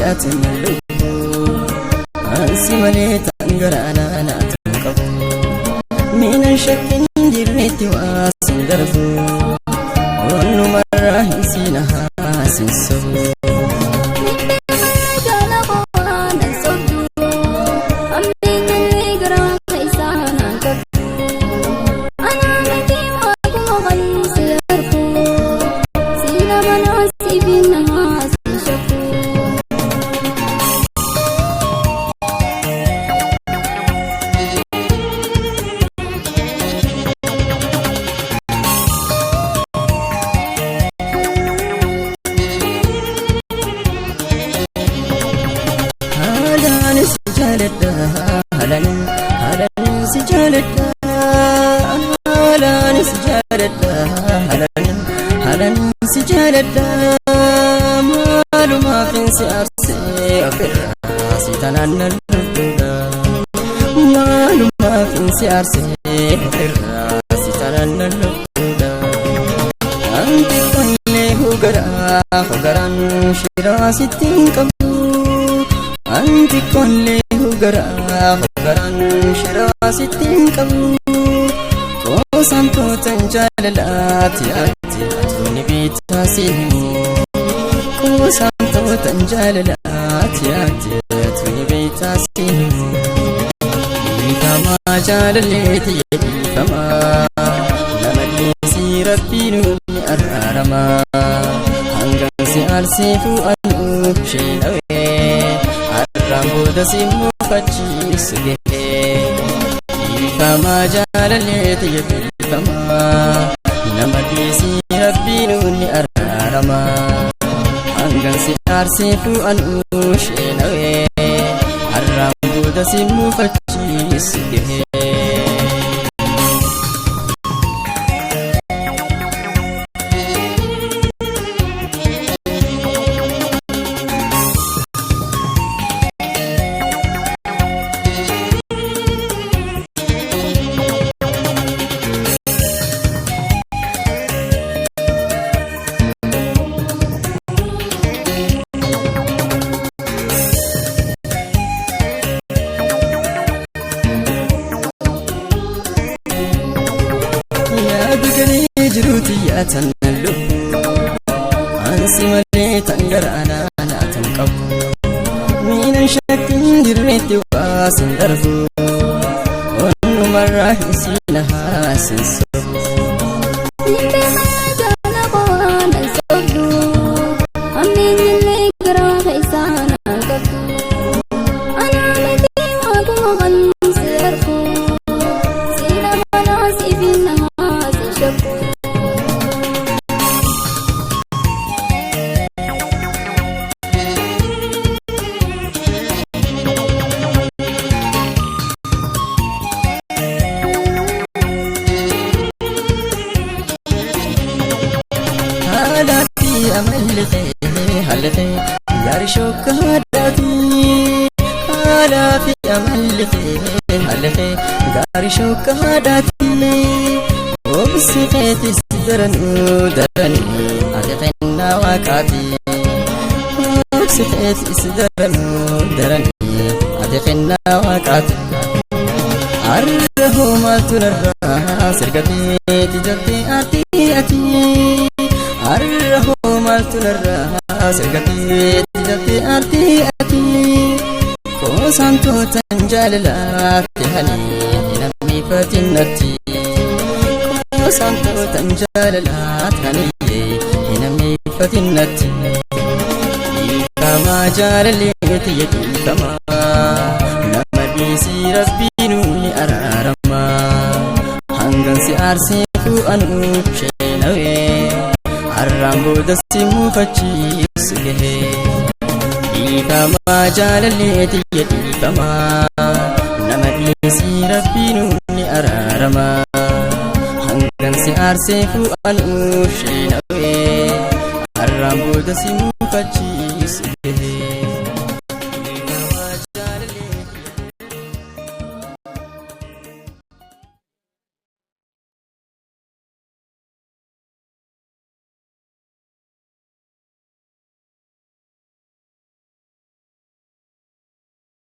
Yaatan lubbu ansi malee tan garaanaa naatan qabu. Miinan shakkin jirreetti waa sin darbu. Onnumarraa hin siina haasin sobu. Haalaan si jaaladha haalaan haalaan si jaaladha haalaan si jaaladha haalaan haalaan si jaaladha maalumaaf si aarsee ofirraa si tanaan nan lubbuudha maalumaaf si aarsee ofirraa si tanaan nan lubbuudha anti qollee hugaraa hugaraan shiraa sittiin qabu. Anti qollee hugaraa hugaraan shiraa sittiin qabu. Qoosantoota jaalalaati ati atuuni biitaa siin himu. Qoosantoota jaalalaati ati atuuni biitaa siin himu. Dhiifamaa jaalalleeti dhiifamaa nama dhiisii rabbiin ni araarama. Hangan si aarseefu anuu sheenawee har'aan booda si muufachiisu gahee. Dhiifamaa jaalalleeti dhiifamaa nama dhiisii rabbiin ni araarama. Hangan si aarseefu anuu sheenawee har'aan booda si muufachiisu gahee. Yaadu galee jiruuti yaatan lubbu ansi malee tan garaanaa naatan qabu. Miinan shakkin dirreetti waa sin darbu. Onnumarraa hin siina haasin sobu. Haalaatti amalli kee haalli kee yaari shokka haadhaati. Haalaatti amalli kee haalli kee gaarii shokka haadhaati. Obsi keetis daranuu daranii ati kennaa waaqaati. Obsi keetis daranuu daranii ati kennaa waaqaati. Har'a hoomaatu narraa sirga keeti jettee ati ati. Har'a hoomaatu narraa sirga keeti jettee ati ati. Qoosantoota jaalalaatti hani namni fatinnatti. Qoosantoota jaalalaatti hani namni fatinnatti. Dhiifamaa jaalalleeti dhiifamaa nama dhiisii rabbiin ni araarama. Hangan si aarseefu anuu sheenawee har'aan booda si muufachiisu gahee. Dhiifamaa jaalalleeti dhiifamaa nama dhiisii rabbiin ni araarama. Hangan si aarseefu anuu sheenawee har'aan booda si muufachiisu.